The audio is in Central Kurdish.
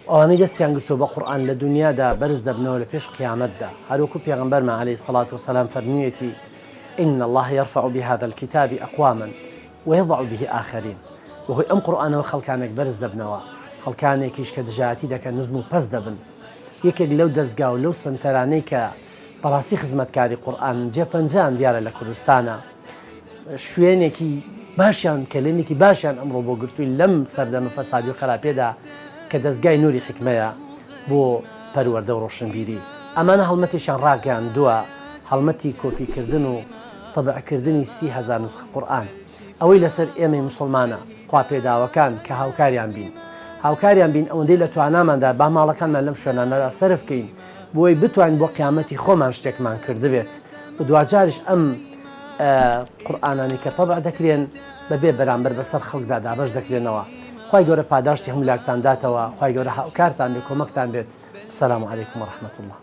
ئەوانەی دەستیان گرتووە بە قورئان لە دونیادا بەرز دەبنەوە لە پێش قیامەتدا هەروەکو پێغەمبەرمان علیە الصلوە والسلام فەرموویەتی ان اللە یرفع بهذا الکتاب اقواما ویضع به آخرین بەهۆی ئەم قورئانەوە خەڵکانێک بەرز دەبنەوە خەڵکانێکیش کە دژایەتی دەکەن نزم و پەست دەبن یەکێک لەو دەزگا و لەو سەنتەرانەی کە بەڕاستی خزمەتکاری قورئانن جێ پەنجەیان دیارە لە کوردستانە شوێنێکی باشیان کەلێنێکی باشیان ئەمڕۆ بۆ گرتووین لەم سەردەمە فەسادی و خراپیەدا کە دەزگای نوری حیکمەیە بۆ پەروەردە و ڕۆشنبیری. ئەمانە هەڵمەتێکیان ڕاگەیاندووە، هەڵمەتی کۆپیکردن و تەبعکردنی 30,000 نوسخە قورئان. ئەوەی لەسەر ئێمەی موسڵمانە خواپێداوەکان کە هاوکاریان بین. هاوکاریان بین ئەوەندەی لە تواناماندا با ماڵەکانمان لەم شوێنانەدا سەرف کەین بۆی بتوانین بۆ قیامەتی خۆمان شتێکمان کردبێت و دواجاریش ئەم قورئانانەی کە تەبع دەکرێن بەبێ بەرامبەر بەسەر خەڵکدا دابەش دەکرێنەوە خوای گەورە پاداشتی هەموو لاکتان داتەوە خوای گەورە هاوکارتان بێت کۆمەکتان بێت السلام علیکم ورحمة اللە.